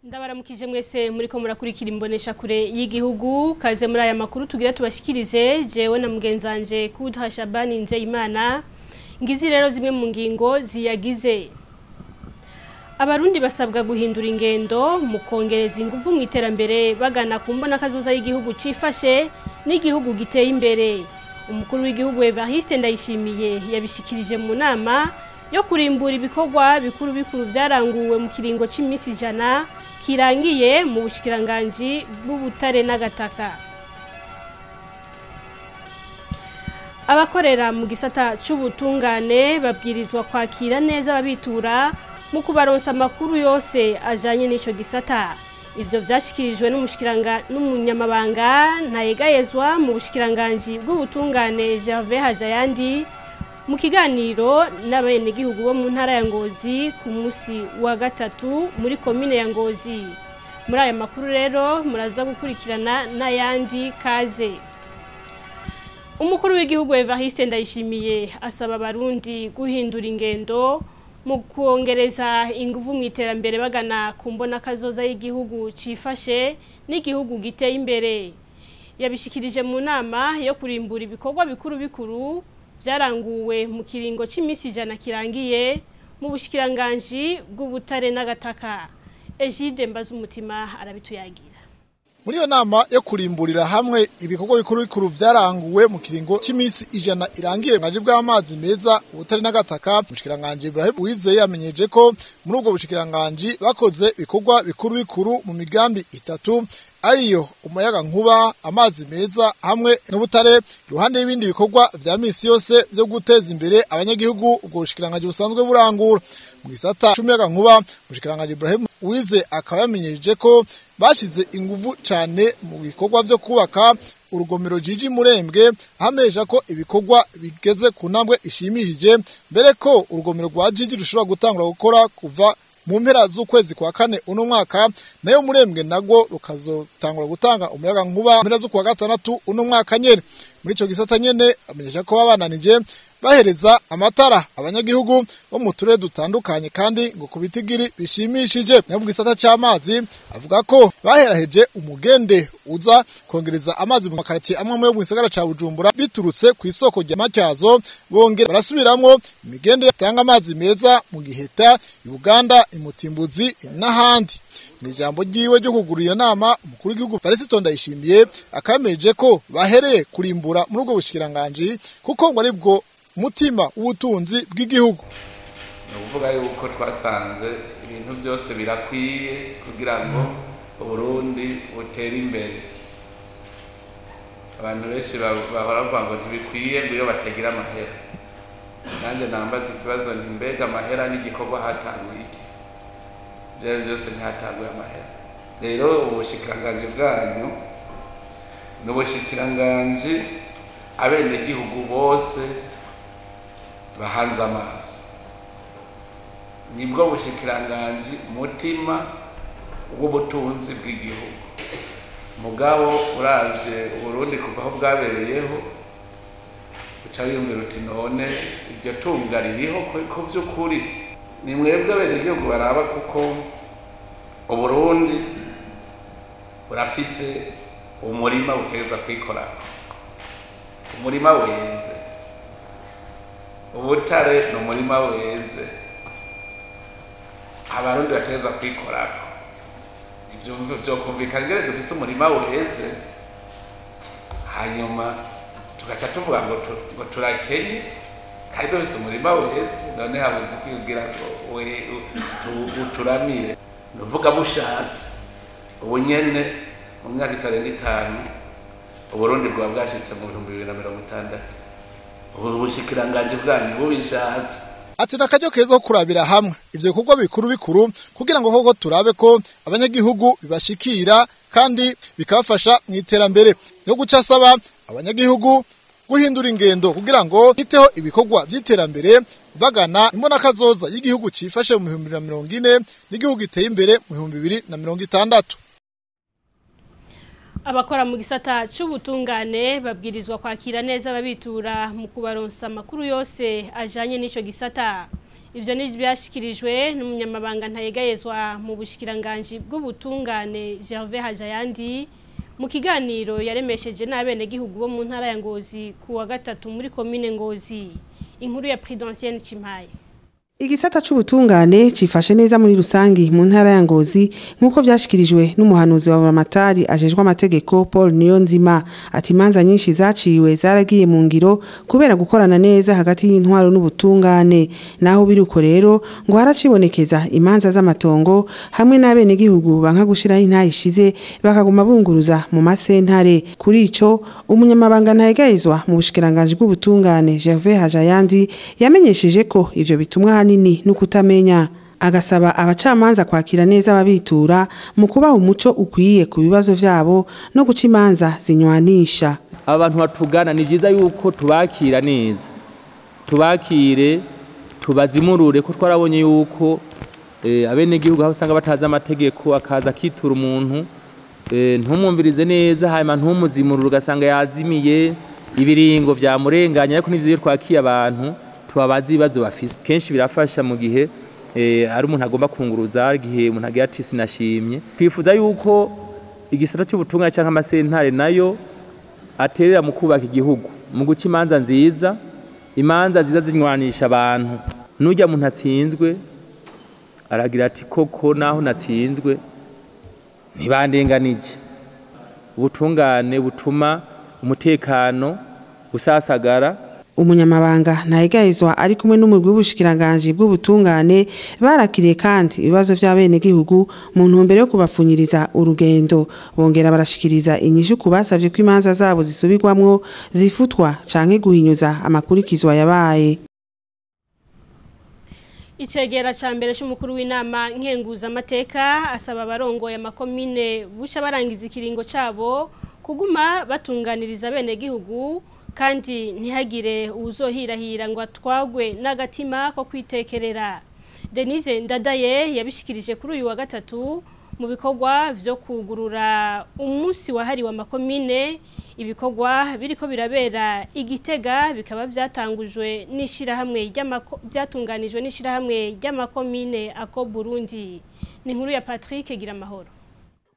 Ndabaramukije mwese muriko murakurikira imbonesha kure y'igihugu kaze muri aya makuru tugira tubashikirize jewe na mugenzanje Kudra Shabani Nzeyimana. Ngizi rero zimwe mu ngingo ziyagize. Abarundi basabwa guhindura ingendo mu kongereza ingufu mu iterambere bagana ku mbona kazoza y'igihugu cifashe n'igihugu giteye imbere. Umukuru w'igihugu Evariste Ndayishimiye yabishikirije mu nama yo kurimbura ibikorwa bikuru bikuru vyaranguwe mu kiringo c'imisi 100 kirangiye mu bushikiranganji bw'ubutare n'agataka. Abakorera mu gisata c'ubutungane babwirizwa kwakira neza ababitura mu kubaronsa amakuru yose ajanye n'ico gisata. Ivyo vyashikirijwe n'umunyamabanga ntayegayezwa mu bushikiranganji bw'ubutungane Gervais Hajayandi mu kiganiro n'abenegihugu bo mu ntara ya Ngozi ku musi wa gatatu muri komine ya Ngozi. Muri aya makuru rero muraza gukurikirana n'ayandi kaze. Umukuru w'igihugu Evariste Ndayishimiye asaba abarundi guhindura ingendo mu kuongereza ingufu mu iterambere bagana ku mbona kazoza y'igihugu cifashe n'igihugu giteye imbere. Yabishikirije mu nama yo kurimbura ibikorwa bikuru bikuru vyaranguwe mu kiringo c'imisi 100 kirangiye mu bushikiranganji bw'ubutare n'agataka. Egide Mbazumutima arabituyagira. Muri iyo nama yo kurimburira hamwe ibikorwa bikuru bikuru vyaranguwe mu kiringo c'imisi 100 irangiye ngaje bw'amazi meza ubutare n'agataka, umushikiranganje Ibrahim Uwizeye yamenyeje ko muri ubwo bushikiranganje bakoze ibikorwa bikuru bikuru mu migambi itatu ariyo umuyaga nkuba, amazi meza hamwe n'ubutare, iruhande y'ibindi bikorwa vya misi yose vyo guteza imbere abanyagihugu ubwo bushikiranganje busanzwe burangura. Mu gisata c'umuyaga nkuba, umushikiranganje Ibrahim Uwizeye akaba yamenyeje ko bashize inguvu cane mu bikorwa vyo kubaka urugomero Jiji Murembwe, hamesha ko ibikorwa bigeze ku ntambwe ishimishije, mbere ko urugomero rwa Jiji rushobora gutangura gukora kuva mu mpera z'ukwezi kwa kane uno mwaka, nayo Murembwe nagwo rukazotangura gutanga umuyaga nkuba mpera z'ukwa gatandatu uno mwaka nyene. Muri ico gisata nyene amenyesha ko babananije bahereza amatara abanyagihugu bo mu turere dutandukanye kandi ngo kubitigiri bishimishije. Nayo mu gisata c'amazi avuga ko baheraheje umugende uza kongereza amazi mu makaratiye amwe yo mu gisagara ca Bujumbura biturutse ku isoko rya Matyazo, bongera barasubiramwo imigende itanga amazi meza mu Giheta, Uganda, Imutimbuzi n'ahandi. Ni jambo ryiwe ryo kugura iyo nama, umukuru w'igihugu Evariste Ndayishimiye akameje ko bahereye kurimbura muri ubwo bushikiranganji kuko ngo aribwo mutima w'ubutunzi bw'igihugu. Ni ukuvuga yuko twasanze ibintu byose birakwiye kugira ngo Uburundi butere imbere. Abantu benshi bahora bavuga ngo ntibikwiye ngo iyo batagira amahera. Nanjye nambaza ikibazo nti mbega amahera n'igikorwa hatanguye iki? Byari byose ntihatanguye amahera. Rero ubushikiranganji bwanyu ni ubushikiranganji abenegihugu bose bahanze amaso, nibwo bushikiranganji mutima w'ubutunzi bw'igihugu. Mugabo uravye Uburundi kuva aho bwabereyeho uca wiyumvira uti none iryo tunga ririho ko vy'ukuri? Ni mwebwe abenegihugu baraba, kuko Uburundi burafise umurima butegerezwa kwikorako, umurima weze. Ubutare ni umurima weze, abarundi bategerezwa kwikorako. Ivyo vyokumvikana ingene dufise umurima weze, hanyuma tugaca tuvuga ngo turakenye kandi dufise umurima weze, none habuze iki kugira ngo uturamire? Nuvuga bushatse ubu nyene mu myaka itarenga 5 Uburundi bwaba bwashitse mu 2060. Ubushikiranganji bwanyu bubishatse. Ati nakaryo keza ko kurabira hamwe ivyo bikorwa bikuru bikuru kugira ngo koko turabe ko abanyagihugu bibashikira kandi bikabafasha mu iterambere. No guca asaba abanyagihugu guhindura ingendo kugira ngo biteho ibikorwa vy'iterambere bagana imbona kazoza y'igihugu cifashe mu 2040 n'igihugu giteye imbere mu 2060. Abakora mu gisata c'ubutungane babwirizwa kwakira neza ababitura mu kubaronsa amakuru yose ajanye n'ico gisata. Ivyo ni byashikirijwe n'umunyamabanga ntayegayezwa mu bushikiranganji bw'ubutungane Gervais Hajayandi mu kiganiro yaremesheje n'abenegihugu bo mu ntara ya Ngozi ku wa gatatu muri commune Ngozi. Inkuru ya Prudentienne Chimpaye. Igisata c'ubutungane cifashe neza muri rusangi mu ntara ya Ngozi nkuko vyashikirijwe n'umuhanuzi wa Buramatari ajejwe amategeko Paul Niyonzima, ati imanza nyinshi zaciwe zaragiye mu ngiro kubera gukorana neza hagati y'intwaro n'ubutungane. Naho biruko rero ngo haracibonekeza imanza z'amatongo hamwe n'abenegihugu banka gushiraho intayishize bakaguma bunguruza mu masentare. Kuri ico umunyamabanga ntayegayezwa mu bushikiranganji bw'ubutungane Gervais Hajayandi yamenyesheje ko ivyo bitumwa nini nukutamenya, agasaba abacamanza kwakira neza ababitura mu kubaha umuco ukwiye ku bibazo vyabo no guca imanza zinywanisha. Abantu batugana ni vyiza yuko tubakira neza, tubakire tubazimurure, ko twarabonye yuko abenegihugu aho usanga batazi amategeko akaza akitura umuntu ntumwumvirize neza, hanyuma ntumuzimurure ugasanga yazimiye ibiringo vyamurenganya. Ariko ni vyiza twakiye abantu tubabazi ibibazo bafise. Kenshi birafasha mu gihe ari umuntu agomba kunguruza, igihe umuntu agira ati sinashimye. Twifuza yuko igisata cy'ubutungane cyangwa amasentare nayo aterera mu kubaka igihugu, mu guca imanza nziza, imanza nziza zinywanisha abantu. Nujya umuntu atsinzwe aragira ati koko naho natsinzwe ntibandenganije. Ubutungane butuma umutekano usasagara. Umunyamabanga ntayegayezwa ari kumwe n'umugwi w'ubushikiranganji bw'ubutungane barakiriye kandi ibibazo vy'abenegihugu mu ntumbero yo kubapfunyiriza urugendo, bongera barashikiriza inyishu kubasavye ko imanza zabo zisubirwamwo zifutwa canke guhinyuza amakurikizwa yabaye. Icegera ca mbere c'umukuru w'inama nkenguza amateka asaba abarongoye amakomine buca barangiza ikiringo cabo kuguma batunganiriza abenegihugu, kandi ntihagire uzohirahira ngo atwagwe n'agatima ko kwitekerera. Denise Ndadaye yabishikirije kuri uyu wa gatatu mu bikorwa vyo kugurura umunsi wahariwe amakomine. Ibikorwa biriko birabera Igitega bikaba vyatangujwe n'ishirahamwe byatunganijwe n'ishirahamwe ry'amakomine ako Burundi. Ni inkuru ya Patrick Giramahoro.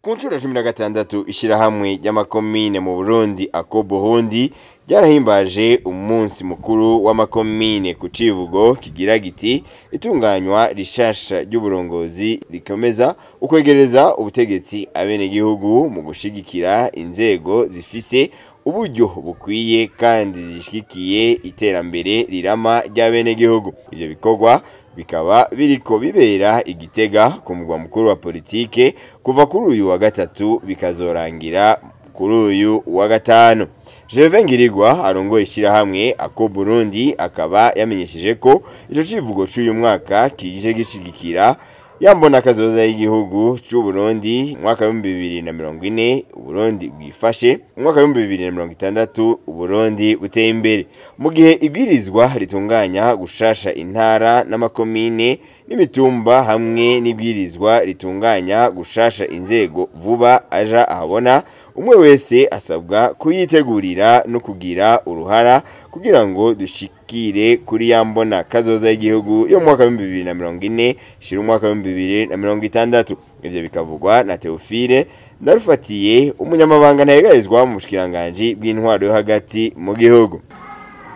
Ku nshuro 16 ishirahamwe ry'amakomine mu Burundi ako Burundi ryarahimbaje umunsi mukuru w'amakomine ku civugo kigira giti itunganywa rishasha ry'uburongozi rikomeza ukwegereza ubutegetsi abenegihugu mu gushigikira inzego zifise uburyo bukwiye kandi zishigikiye iterambere rirama ry'abenegihugu. Ivyo bikorwa bikaba biriko bibera Igitega ku mugwa mukuru wa politike kuva kuri uyu wa gatatu bikazorangira kuri uyu wa gatanu. Gervais Ngirigwa arongoye ishirahamwe ako Burundi akaba yamenyesheje ko ico civugo c'uyu mwaka kije gishigikira yambona kazoza y'igihugu c'u Burundi mwaka wa 2040 Burundi bwifashe, mwaka wa 2060 Burundi buteye imbere, mu gihe ibwirizwa ritunganya gushasha intara n'amakomine n'imitumba hamwe n'ibwirizwa ritunganya gushasha inzego vuba aja ahabona. Umwe wese asabwa kuyitegurira no kugira uruhara kugira ngo dushikire kuri yambona kazoza y'igihugu yo mwaka wa 2040 shira umwaka wa 2060. Ivyo bikavugwa na Theophile Ndarufatiye, umunyamabanga ntayegarizwa mu bushikiranganji bw'intwaro yo hagati mu gihugu.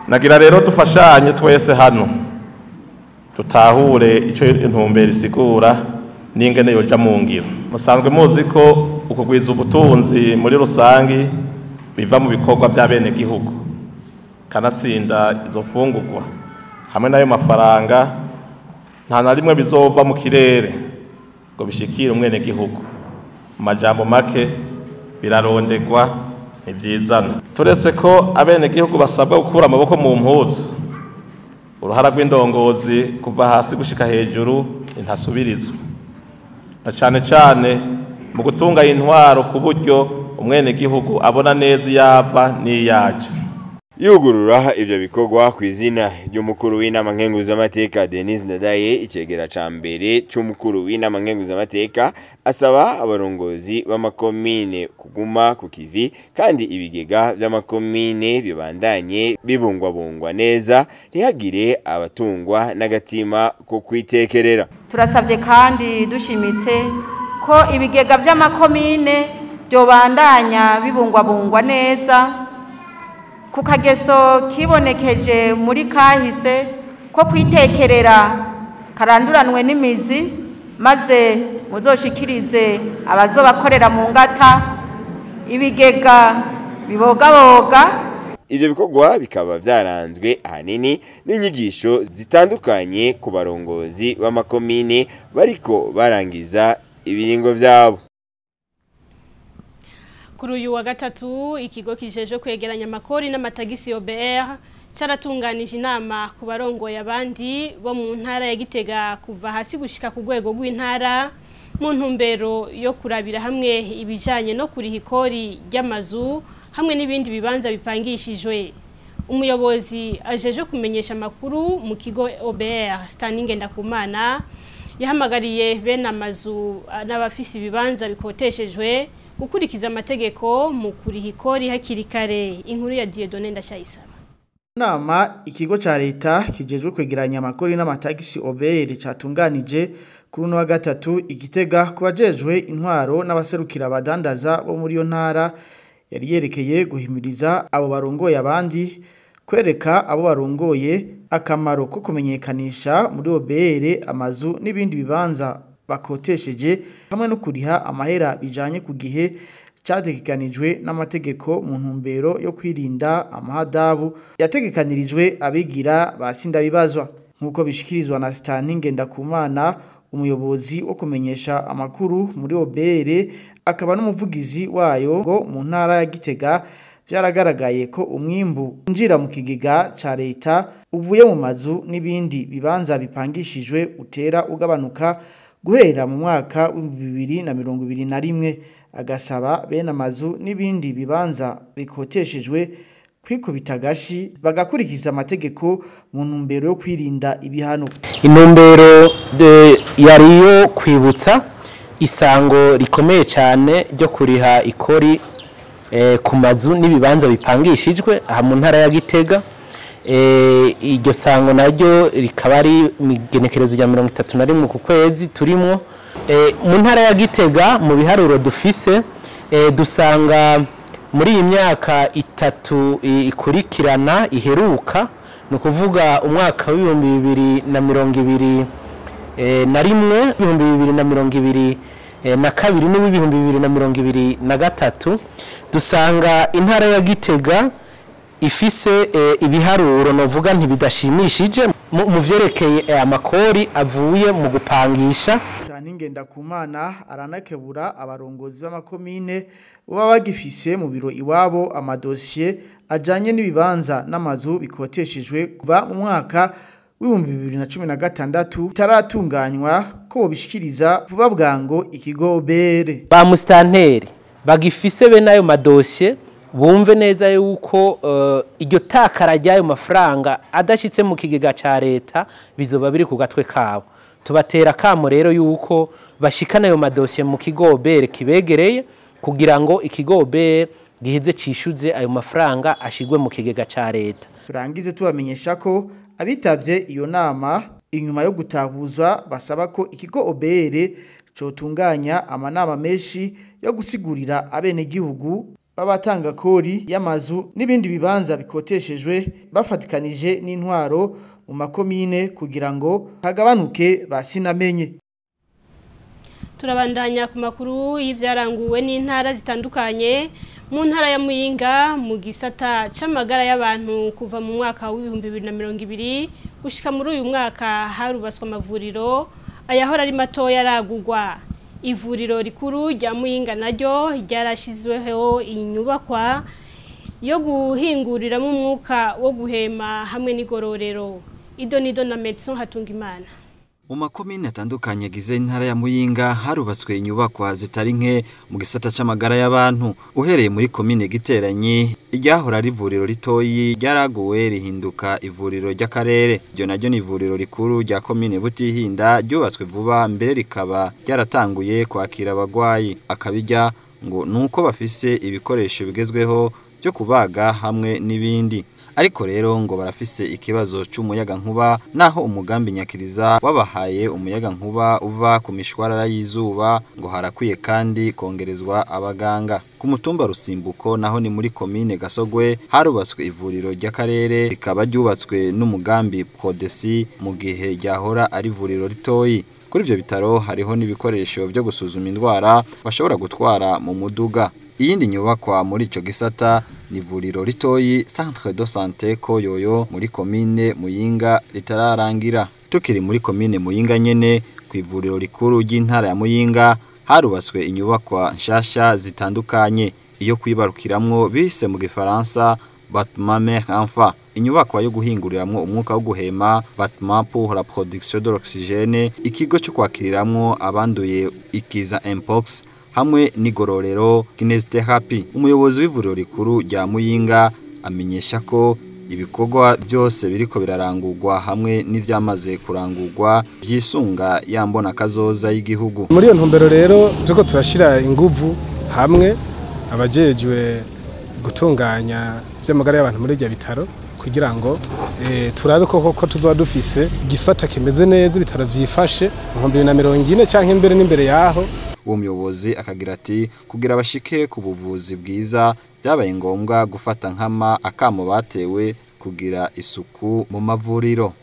Nagira rero dufashanye twese hano tutahure ico intumbero isigura n'ingene yoja mu ngiro. Musanzwe muzi ko ukugwiza ubutunzi muri rusangi biva mu bikorwa by'abenegihugu, kanatsinda izo mfungurwa hamwe n'ayo mafaranga nta na rimwe bizova mu kirere ngo bishikire umwenegihugu. Mu majambo make birarondegwa ntivyizana. Turetse ko abenegihugu basabwa gukura amaboko mu mpuzu, uruhara rw'indongozi kuva hasi gushika hejuru intasubirizwa, na cane cane mu gutunga intwaro ku buryo umwenegihugu abona neza iyava n'iyaje. Yugurura ivyo bikorwa ku izina ry'umukuru w'inama nkenguzamateka Denise Ndadaye, icegera ca mbere c'umukuru w'inama nkenguzamateka asaba abarongozi b'amakomine kuguma ku kivi kandi ibigega vy'amakomine bibandanye bibungwabungwa neza, ntihagire abatungwa n'agatima ko kwitekerera. Turasabye kandi dushimitse ko ibigega vy'amakomine byobandanya bibungwabungwa neza ku kageso kibonekeje muri kahise ko kwitekerera karanduranwe n'imizi, maze muzoshikirize abazobakorera mu ngata ibigega bibogaboga. Ivyo bikorwa bikaba vyaranzwe ahanini n'inyigisho zitandukanye ku barongozi b'amakomine bariko barangiza ibiringo vyabo. Kuri uyu wa gatatu, ikigo kijeje kwegeranya amakori n'amatagisi OBR caratunganije inama ku barongoye abandi bo mu ntara ya Gitega kuva hasi gushika ku rwego rw'intara, mu ntumbero yo kurabira hamwe ibijanye no kuriha ikori ry'amazu hamwe n'ibindi bibanza bipangishijwe. Umuyobozi ajeje kumenyesha amakuru mu kigo OBR Stanley Ngendakumana yahamagariye bene amazu n'abafise ibibanza bikoteshejwe gukurikiza amategeko mu kuriha ikori hakiri kare. Inkuru ya Dieudonne Ndashayisaba. Nama ikigo ca leta kijejwe kwegeranya amakori n'amatagisi OBR catunganije kuri uno wa gatatu igitega kubajejwe intwaro n'abaserukira abadandaza bo muri yo ntara, yari yerekeye guhimiriza abo barongoye abandi kwereka abo barongoye akamaro ko kumenyekanisha muri OBR amazu n'ibindi bibanza bakotesheje hamwe no kuriha amahera bijanye ku gihe cyategekanijwe n'amategeko mu ntumbero yo kwirinda amahadabu yategekanirijwe abigira basindabibazwa, nk'uko bishikirizwa na Stanley Ngendakumana, umuyobozi wo kumenyesha amakuru muri OBR akaba n'umuvugizi wayo, ngo mu ntara ya Gitega byaragaragaye ko umwimbu winjira mu kigega ca leta uvuye mu mazu n'ibindi bibanza bipangishijwe utera ugabanuka guhera mu mwaka w'2021, agasaba bene amazu n'ibindi bibanza bikoteshejwe kwikubita agashi bagakurikiza amategeko mu ntumbero yo kwirinda ibihano. Intumbero yari yo kwibutsa isango rikomeye cyane ryo kuriha ikori ku mazu n'ibibanza bipangishijwe aha mu ntara ya Gitega. Iryo sango naryo rikaba ari igenekerezo rya 31 ku kwezi turimo. Mu ntara ya Gitega mu biharuro dufise dusanga muri iyi myaka itatu ikurikirana iheruka, ni ukuvuga umwaka w'ibihumbi 2021, 2022 n'uw'ibihumbi 2023, dusanga intara ya Gitega ifise ibiharuro novuga ntibidashimishije mu vyerekeye amakori avuye mu gupangisha. Ngendakumana aranakebura abarongozi b'amakomine baba bagifise mu biro iwabo amadosiye ajanye n'ibibanza n'amazu bikoteshejwe kuva mu mwaka w'2016 taratunganywa ko bobishikiriza vuba bwango ikigo OBR. Ba mustanteri bagifise be nayo madosiye bumve neza yuko iryo takara ry'ayo mafaranga adashitse mu kigega ca leta bizoba biri ku gatwe kabo. Tubatera kamo rero yuko bashikana ayo madosiye mu kigo OBR kibegereye kugira ngo ikigo OBR giheze cishuze ayo mafaranga ashigwe mu kigega ca leta. Turangize tubamenyesha ko abitavye iyo nama inyuma yo gutahuzwa basaba ko ikigo OBR cotunganya amanama menshi yo gusigurira abenegihugu babatanga kori y'amazu n'ibindi bibanza bikoteshejwe bafatikanije n'intwaro mu makomine kugira ngo hagabanuke basinamenye. Turabandanya ku makuru y'ivyaranguwe n'intara zitandukanye. Mu ntara ya Muyinga mu gisata c'amagara y'abantu kuva mu mwaka w'2020 gushika muri uyu mwaka harubaswa amavuriro ayahora ari matoya aragugwa. Ivuriro rikuru rya Muyinga naryo ryarashizweho inyubakwa yo guhinguriramo umwuka wo guhema hamwe n'igororero. Idonido na Medecin Hatungimana. Mu makomine atandukanye agize intara ya Muyinga harubatswe inyubakwa zitari nke mu gisata c'amagara y'abantu. Uhereye muri komine Giteranyi, iryahora ari ivuriro ritoyi ryaraguwe rihinduka ivuriro ry'akarere. Iryo naryo ni ivuriro rikuru rya komine Butihinda ryubatswe vuba, mbere rikaba ryaratanguye kwakira abagwayi. Akabijya ngo nuko bafise ibikoresho bigezweho byo kubaga hamwe n'ibindi. Ariko rero ngo barafise ikibazo c'umuyaga nkuba, naho umugambi nyakiriza wabahaye umuyaga nkuba uva ku mishwarara y'izuba, ngo harakwiye kandi kongerezwa abaganga. Ku mutumba Rusimbuko naho ni muri komine Gasogwe harubatswe ivuriro ry'akarere, rikaba ryubatswe n'umugambi Prodesi mu gihe ryahora ari ivuriro ritoyi. Kuri ivyo bitaro hariho n'ibikoresho byo gusuzuma indwara bashobora gutwara mu muduga. Iyindi nyubakwa muri ico gisata ni ivuriro ritoyi Centre de Santé Koyoyo muri komine Muyinga ritararangira. Tukiri muri komine Muyinga nyene, ku ivuriro rikuru ry'intara ya Muyinga harubatswe inyubakwa nshasha zitandukanye. Iyo kwibarukiramwo bise mu gifaransa Battement mère enfant, inyubakwa yo guhinguriramwo umwuka wo guhema Battement pour la production de l'oxygène, ikigo cyo kwakiriramwo abanduye ikiza mpox hamwe n'igororero kinesiotherapy. Umuyobozi w'ivuriro rikuru rya Muyinga amenyesha ko ibikorwa byose biriko birarangurwa hamwe n'ivyamaze kurangurwa vyisunga yambona kazoza y'igihugu. Muri iyo ntumbero rero turiko turashira inguvu hamwe abajejwe gutunganya ivy'amagara y'abantu muri ibyo bitaro, kugira ngo turabe koko ko tuzoba dufise igisata kimeze neza, ibitaro vyifashe mu 2040 canke imbere n'imbere yaho. Uwo muyobozi akagira ati kugira bashike ku buvuzi bwiza byabaye ngombwa gufata nkama akamo batewe kugira isuku mu mavuriro.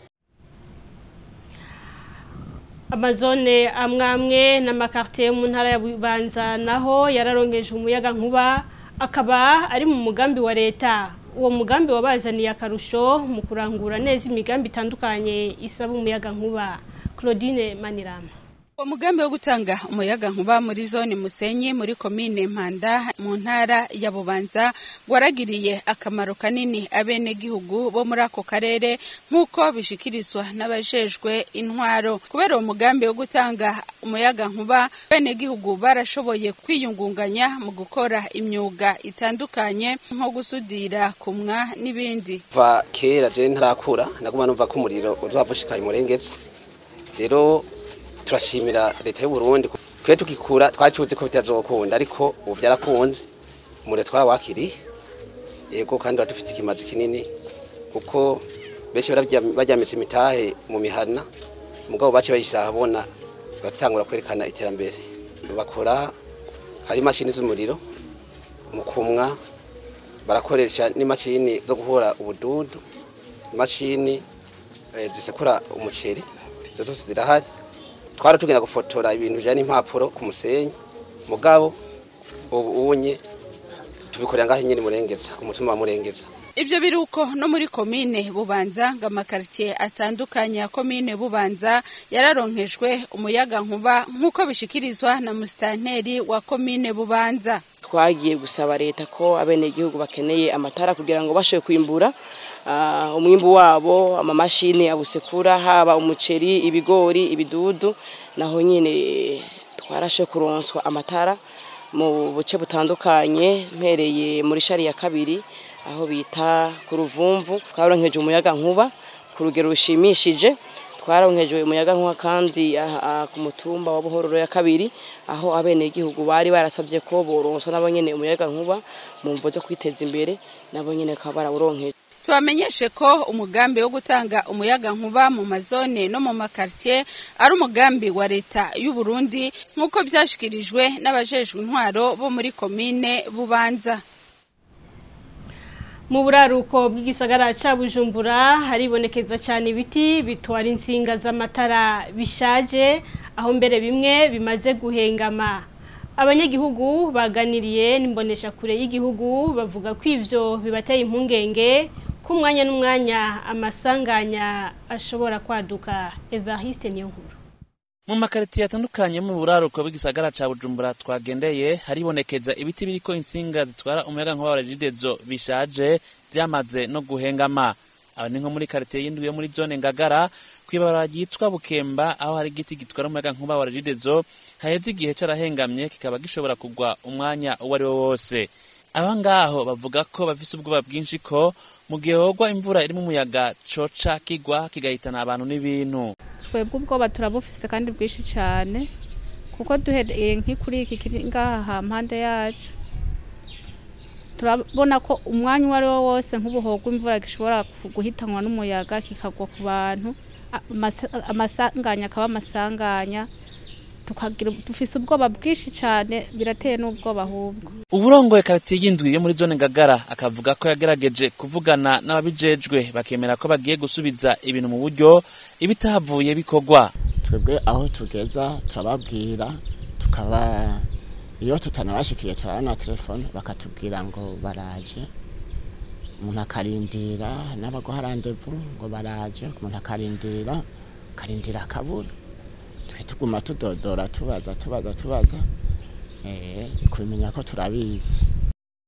Amazone amwamwe n'amakartier mu ntara ya Bubanza naho yararonkeje umuyaga nkuba, akaba ari mu mugambi wa leta. Uwo mugambi wabazaniye akarusho mu kurangura neza imigambi itandukanye isaba umuyaga nkuba. Claudine Manirama. Umugambi wo gutanga umuyaga nkuba muri zone Musenyi muri komine Mpanda mu ntara ya Bubanza waragiriye akamaro kanini abene gihugu bo muri ako karere, nk'uko bishikirizwa n'abajejwe intwaro. Kubera uwo mugambi wo gutanga umuyaga nkuba, abene gihugu barashoboye kwiyungunganya mu gukora imyuga itandukanye nko gusudira, kumwa n'ibindi. Va kera je ntarakura naguma numva ko umuriro uzavushika imurengeza. Rero turashimira leta y'u Burundi, kwe tukikura twacuze ko bitazokunda, ariko ubu byarakunze, umuriro twarawakiriye. Yego, kandi badufite ikimazi kinini kuko benshi barabyamitse imitahe mu mihana, mugabo bace bayishira ahabona baratangura kwerekana iterambere. Bakora hari imashini z'umuriro mu kumwa, barakoresha n'imashini zo guhora ubududu, imashini zisekura umuceri, zose zirahari. Twara tugenda gufotora ibintu bijanye n'impapuro ku musenyi, mugabo ubu unye tubikorera ngaho nyine Murengeza, ku mutumba wa Murengeza. Ivyo biruko no muri komine Bubanza, ngo amakartier atandukanye ya komine Bubanza yararonkejwe umuyaga nkuba, nk'uko bishikirizwa na mustanteri wa komine Bubanza. Twagiye gusaba leta ko abenegihugu bakeneye amatara kugira ngo bashobore kwimbura umwimbu wabo, amamashini abusekura, haba umuceri, ibigori, ibidudu. Naho nyine twarashoboye kuronswa amatara mu buce butandukanye, mpereye muri shari ya kabiri aho bita ku Ruvumvu, twaronkeje umuyaga nkuba ku rugero rushimishije. Twaronkeje umuyaga nkuba kandi ku mutumba wa Buhororo ya kabiri, aho abenegihugu bari barasabye ko boronswa nabo nyene umuyaga nkuba mu mvo zo kwiteza imbere, nabo nyene bakaba barawuronkeje. Tubamenyeshe ko umugambi wo gutanga umuyaga nkuba mu mazone no mu makartier ari umugambi wa leta y'u Burundi, nk'uko vyashikirijwe n'abajejwe intwaro bo muri komine Bubanza. Mu buraruko bw'igisagara ca Bujumbura haribonekeza cyane ibiti bitwara insinga z'amatara bishaje, aho mbere bimwe bimaze guhengama. Abanyagihugu baganiriye n'imbonesha kure y'igihugu bavuga ko ivyo bibateye impungenge ku mwanya n'umwanya amasanganya ashobora kwaduka. Evariste Niyonkuru. Mu makaritiye atandukanye mu buraruko bw'igisagara ca Bujumbura twagendeye haribonekeza ibiti biriko insinga zitwara umuyaga nkuba wa Regideso bishaje byamaze no guhengama. Aba ni nko muri karitiye y'indwi yo muri zone Ngagara Kw'ibarabara ryitwa Bukemba, aho hari igiti gitwara umuyaga nkuba wa Regideso, haheze igihe carahengamye, kikaba gishobora kugwa umwanya uwo ari wo wose. Aba ngaho bavuga ko bafise ubwoba bwinshi ko mu gihe hogwa imvura irimo umuyaga coca kigwa kigahitana abantu n'ibintu. Twebwe ubwoba turabufise kandi bwinshi cyane, kuko duhereye nk'ikuri iki kiri ngaha mpande yacu, turabona ko umwanya uwo ari wo wose nk'ubuhogwa imvura gishobora guhitanwa n'umuyaga kikagwa ku bantu, amasanganya akaba amasanganya. Tukagira dufise ubwoba bwinshi cyane, birateye n'ubwoba ahubwo. Uburongoye karitiye y'indwi yo muri zone Ngagara akavuga ko yagerageje kuvugana n'ababijejwe, bakemera ko bagiye gusubiza ibintu mu buryo ibitahavuye bikorwa. Twebwe aho tugeza turababwira, tukaba iyo tutanabashikiye turabona telefone bakatubwira ngo baraje, umuntu akarindira, n'abaguha randevu ngo baraje, umuntu akarindira akarindira akabura. Twe tuguma tudodora, tubaza tubaza tubaza, kubimenya ko turabizi.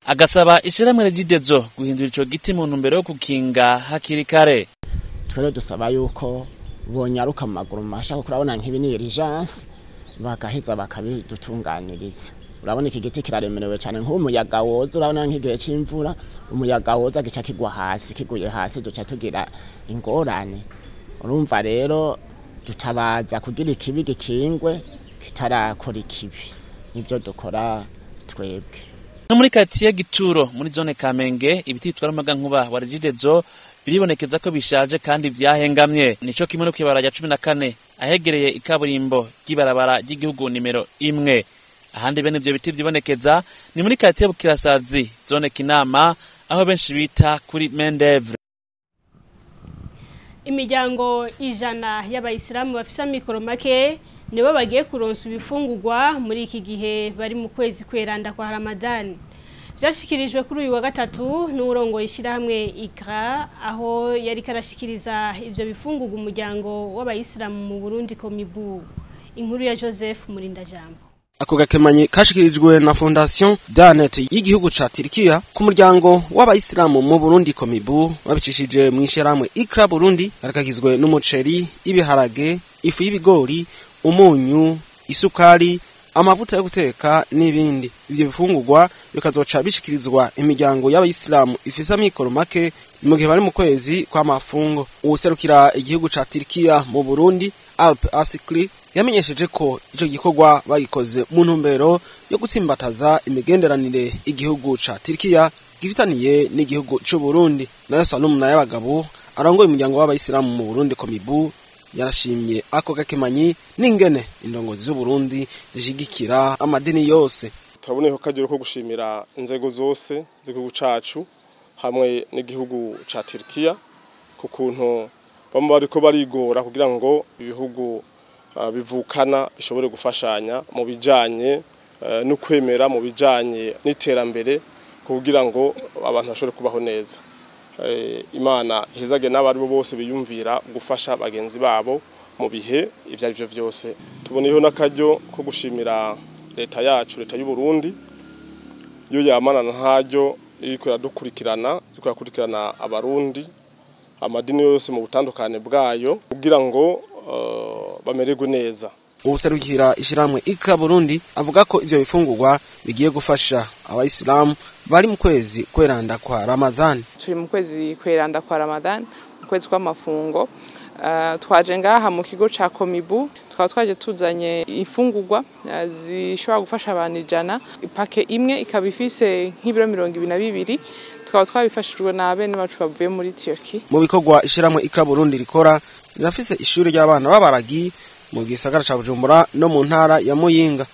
Agasaba ishirahamwe Regideso guhindura ico giti mu ntumbero yo gukinga hakiri kare. Twere dusaba yuko bonyaruka mu maguru masha, kuko urabona nk'ibi ni urgence, bagaheza bakabidutunganiriza. Urabona iki giti kiraremerewe cyane, nk'umuyaga woza, urabona nk'igihe c'imvura umuyaga woza gica kigwa hasi, kiguye hasi duca tugira ingorane. Urumva rero dutabaza kugira ikibi gikingwe kitarakora ikibi, nivyo dukora twebwe. No muri quartier Gituro muri zone Kamenge, ibiti bitwara umuyaga nkuba wa Regideso biribonekeza ko bishaje kandi vyahengamye. Nico kimwe no kw'ibarabara rya 14 ahegereye ikaburimbo ry'ibarabara ry'igihugu nimero 1. Ahandi bene ivyo biti vyibonekeza ni muri quartier Bukirasazi zone Kinama, aho benshi bita kuri Mendevre. Imiryango 100 y'abayisilamu bafise amikoro make nibo bagiye kuronsa ibifungurwa muri iki gihe bari mu kwezi kweranda kwa Ramadani. Vyashikirijwe kuri uyu wa gatatu n'urongo ishirahamwe IKRA, aho yari karashikiriza ivyo bifungurwa umuryango w'abayisilamu mu Burundi Komibu. Inkuru ya Joseph Murindajambo. Ako gakemanyi kashikirijwe na Fondation Danet y'igihugu ca Turkiya ku muryango w'abayisilamu mu Burundi Komibu, babicishije mu ishyirahamwe IKRA Burundi. Karakagizwe n'umuceri, ibiharage, ifu y'ibigori, umunyu, isukari, amavuta yo guteka n'ibindi. Ivyo bifungurwa bikazoca bishikirizwa imiryango y'abayisilamu ifise amikoro make mu gihe bari mu kwezi kw'amafungo. Uwuserukira igihugu ca Turkiya mu Burundi, Alp Asikli, yamenyesheje ko ico gikorwa bagikoze mu ntumbero yo gutsimbataza imigenderanire igihugu ca Turkiya gifitaniye n'igihugu c'u Burundi. Nayo Salum Nayabagabo arongoye umuryango w'abayisilamu mu Burundi Komibu yarashimye ako gakemanyi n'ingene indongozi z'u Burundi zishigikira amadini yose. Turaboneye ko ko gushimira inzego zose z'igihugu cacu hamwe n'igihugu ca Turkiya ku kuntu bamwe bariko barigora kugira ngo ibihugu bivukana bishobore gufashanya mu bijanye no kwemera, mu bijanye n'iterambere, kugira ngo abantu bashobore kubaho neza. Imana ihezage n'abari bo bose biyumvira gufasha bagenzi babo mu bihe ivyo arivyo vyose. Tuboneyeho n'akaryo ko gushimira leta yacu, leta y'u Burundi, yo yamana ntaryo iriko iradukurikirana, iriko irakurikirana abarundi amadini yose mu butandukane bwayo kugira ngo bamererwe neza. Uwuserukira ishiramwe IKRA Burundi avuga ko ivyo bifungurwa bigiye gufasha abayisilamu bari mu kwezi kweranda kwa Ramazan. Turi mu kwezi kweranda kwa Ramadan, mu kwezi kw'amafungo. Twaje ngaha mu kigo ca Komibu, tukaba twaje tuzanye imfungurwa zishobora gufasha abantu 100. Ipake imwe ikaba ifise nk'ibiro 22, tukaba twabifashijwe na bene bacu bavuye muri Turkey. Mu bikorwa ishiramwe IKRA Burundi rikora, rirafise ishuri ry'abana b'abaragi mu gisagara ca Bujumbura no mu ntara ya Muyinga.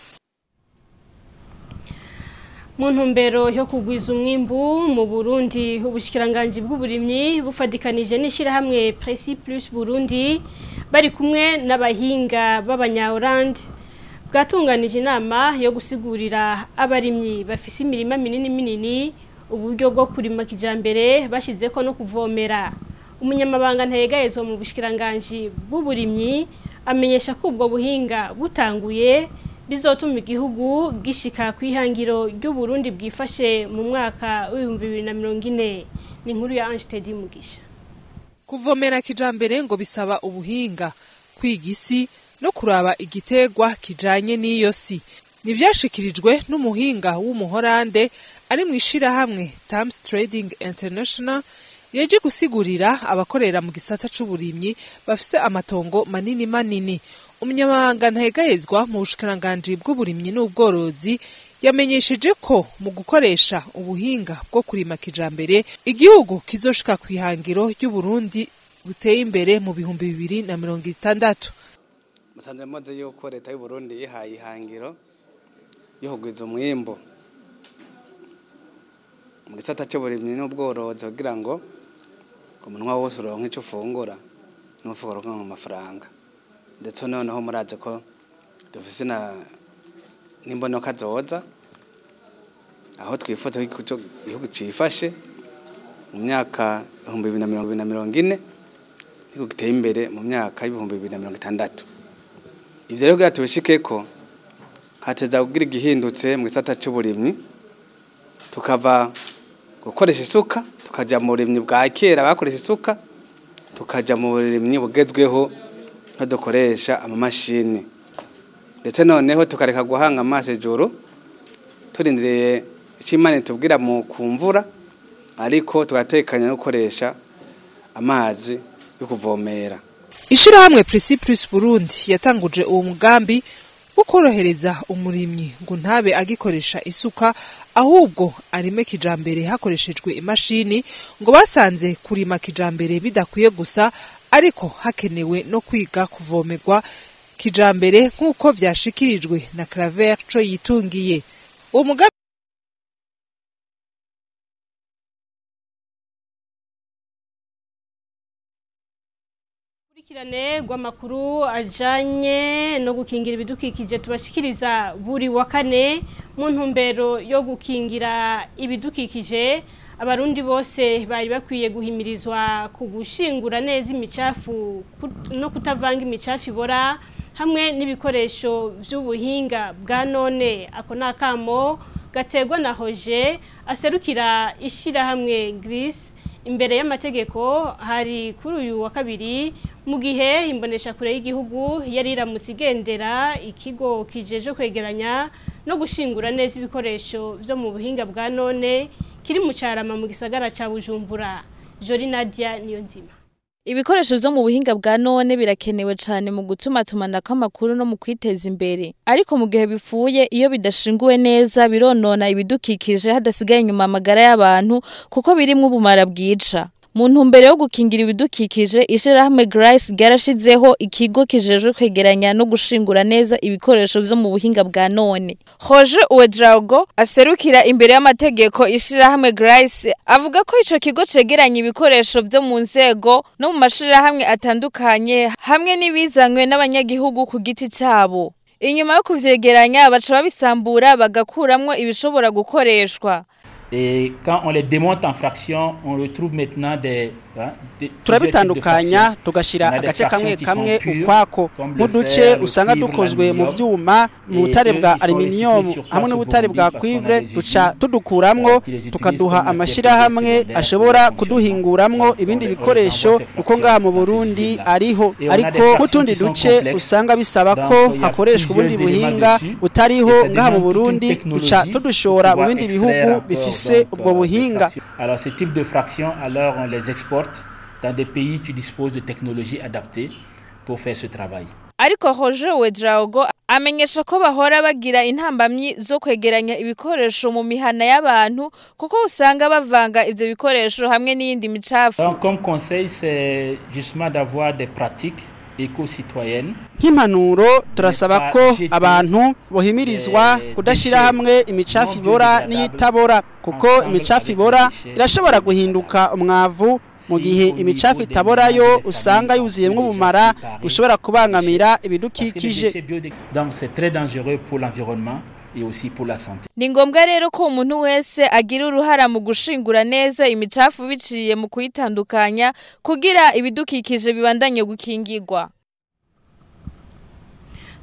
Mu ntumbero yo kugwiza umwimbu mu Burundi, ubushikiranganji bw'uburimyi bufadikanije n'ishirahamwe Preci Plus Burundi bari kumwe n'abahinga b'abanya-Hollande bwatunganije inama yo gusigurira abarimyi bafise imirima minini minini uburyo bwo kurima kijambere bashizeko no kuvomera. Umunyamabanga ntayegayezwa mu bushikiranganji bw'uburimyi amenyesha ko ubwo buhinga butanguye bizotuma igihugu gishika kwihangiro ry'u Burundi bwifashe mu mwaka wa 2040. Ni inkuru ya Ange Teddy Mugisha. Kuvomera kijambere ngo bisaba ubuhinga, kwiga isi no kuraba igitegwa kijanye n'iyo si. Nivyashikirijwe n'umuhinga w'umuhorande ari mu ishirahamwe Tams Trading International, yaje gusigurira abakorera mu gisata c'uburimyi bafise amatongo manini manini. Umunyamabanga ntahegahezwa mu bushikiranganji bw'uburimyi n'ubworozi yamenyesheje ko mu gukoresha ubuhinga bwo kurima kijambere igihugu kizoshika kw'ihangiro ry'Uburundi buteye imbere mu 2060. Musanze muzi yuko leta y'u Burundi yihaye ihangiro yo kugwiza umwimbo mu gisata c'uburimyi n'ubworozi kugira ngo umunwa wose uronke ico ufungura n'umufuko uronke mu mafaranga. Ndetse noneho muraze ko dufise na n'imbonoka zoza aho twifuza ko igihugu cifashe mu myaka 2040 niko giteye imbere mu myaka 2060. Ivyo rero kugira tubishikeko hateza kugira igihindutse mu gisata c'uburimyi, tukava gukoresha isuka tukaja mu burimyi bwa kera bakoresha isuka, tukaja mu burimyi bugezweho aho dukoresha amamashini, ndetse noneho tukareka guhanga amaso ejuru turindiriye icyo Imana itubwira mu kumvura, ariko tugatekanya no gukoresha amazi yo kuvomera. Ishirahamwe Presi Plus Burundi yatanguje uwo mugambi wo korohereza umurimyi ngo ntabe agikoresha isuka ahubwo arime kijambere hakoreshejwe imashini, ngo basanze kurima kijambere bidakwiye gusa ariko hakenewe no kwiga kuvomerwa kijambere nk'uko vyashikirijwe na Claver co yitungiye. Uwo mugambi Kurikirane rw'amakuru ajanye no gukingira ibidukikije tubashikiriza buri wa kane mu ntumbero yo gukingira ibidukikije. Abarundi bose bari bakwiye guhimirizwa kugushingura neza imicafu no kutavanga imicafu ibora hamwe n'ibikoresho by'ubuhinga bwa none. Ako nakamo gategwa na Roger aserukira ishirahamwe Greece imbere y'amategeko hari kuri uyu wa kabiri, mu gihe imbonesha kure y'igihugu yari iramutse igendera ikigo kijeje kwegeranya no gushingura neza ibikoresho byo mu buhinga bwa none kiri mu Carama mu gisagara ca Bujumbura. Jori Nadia Niyonzima. Ibikoresho vyo mu buhinga bwa none birakenewe cane mu gutuma tumanako amakuru no mu kwiteza imbere, ariko mu gihe bipfuye iyo bidashinguwe neza bironona ibidukikije hadasigaye inyuma amagara y'abantu kuko birimwo ubumara bwica. Mu ntumbero yo gukingira ibidukikije, ishirahamwe Grace ryarashizeho ikigo kijejwe kwegeranya no gushingura neza ibikoresho vyo mu buhinga bwa none. Roger Uedraogo aserukira imbere y'amategeko ishirahamwe Grace avuga ko ico kigo cegeranya ibikoresho vyo mu nzego no mu mashirahamwe atandukanye hamwe n'ibizanywe n'abanyagihugu ku giti cabo. Inyuma yo kuvyegeranya baca babisambura bagakuramwo ibishobora gukoreshwa. Et quand on les démonte en fractions, on retrouve maintenant des turabitandukanya tugashira agace kamwe kamwe ukwako nk'uduce usanga dukozwe mu vyuma mu butare bwa aluminium hamwe n'ubutare bwa cuivre, duca tudukuramwo tukaduha amashirahamwe ashobora kuduhinguramwo ibindi bikoresho kuko ngaha mu Burundi ariho, ariko nk'utundi duce usanga bisaba ko hakoreshwa ubundi buhinga butariho ngaha mu Burundi, duca tudushora mu bindi bihugu bifise ubwo buhinga. Alors ce type de fractions, alors on les exporte dans des pays qui disposent de technologies adaptées pour faire ce travail. Ariko Roger Uedraogo amenyesha ko bahora bagira intambamyi zo kwegeranya ibikoresho mu mihana y'abantu kuko usanga bavanga ivyo bikoresho hamwe n'iyindi micafu. Donc comme conseil, c'est justement d'avoir des pratiques éco-citoyennes. Nk'impanuro turasaba ko abantu bohimirizwa kudashira hamwe imicafu ibora n'iyitabora, kuko imicafu ibora irashobora guhinduka umwavu mu gihe imicafu itaborayo usanga yuzuyemwo ubumara bushobora kubangamira ibidukikije. Donc c'est très dangereux pour l'environnement et aussi pour la santé. Ni ngombwa rero ko umuntu wese agira uruhara mu gushingura neza imicafu biciye mu kuyitandukanya kugira ibidukikije bibandanye gukingirwa.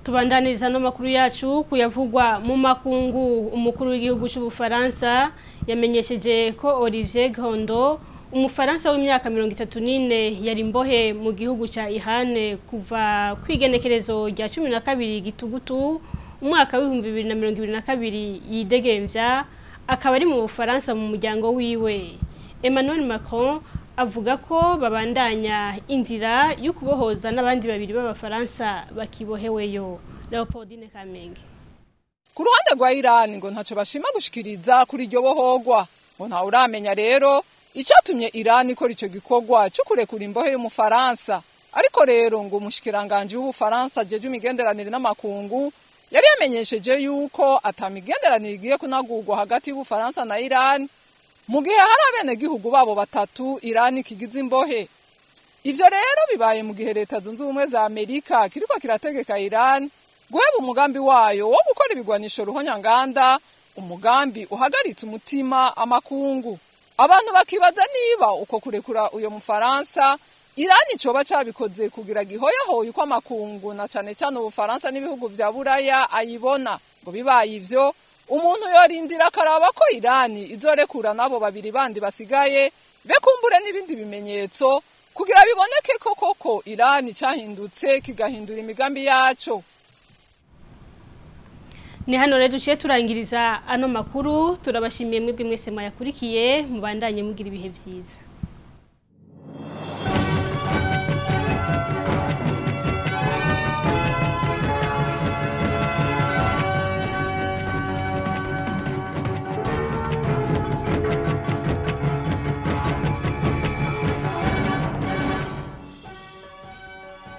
Tubandaniza no makuru yacu kuyavugwa mu makungu. Umukuru w'igihugu cy'Ubufaransa yamenyesheje ko Olivier Gondo Umufaransa w'imyaka 34 yari imbohe mu gihugu ca Iran kuva kwigenekerezo rya 12 gitugutu umwaka w'ibihumbi 2022 yidegemvya, akaba ari mu Bufaransa mu muryango wiwe. Emmanuel Macron avuga ko babandanya inzira yo kubohoza n'abandi babiri b'Abafaransa bakiboheweyo. Leopoldine Kamenge. Ku ruhande rwa Iran ngo ntaco bashima gushikiriza kuri iryo bohogwa, ngo nta uramenya rero icatumye Iran ikora ico gikorwa cyo kurekura imbohe y'Umufaransa. Ariko rero ngo umushikiranganje w'Ubufaransa jeje imigenderanire n'amakungu yari yamenyesheje yuko atamigenderanire igiye kunagurwa hagati y'Ubufaransa na Iran mu gihe hari abenegihugu babo batatu Iran ikigize imbohe. Ivyo rero bibaye mu gihe Leta Zunze Ubumwe za Amerika kiriko kirategeka Iran guheba umugambi wayo wo gukora ibigwanisho ruhonyanganda, umugambi uhagaritse umutima amakungu. Abantu bakibaza niba uko kurekura uyo Mufaransa Iran icoba cabikoze kugira gihoyahoye uko amakungu na cane cane Ubufaransa n'ibihugu vya Buraya ayibona. Ngo bibaye ivyo, umuntu yorindira akaraba ko Iran izorekura nabo babiri bandi basigaye, bekumbure n'ibindi bimenyetso kugira biboneke ko koko Iran cahindutse kigahindura imigambi yaco. Ni hano rero duciye turangiriza ano makuru. Turabashimiye mwebwe mwese mwayakurikiye, mubandanye mugira ibihe vyiza.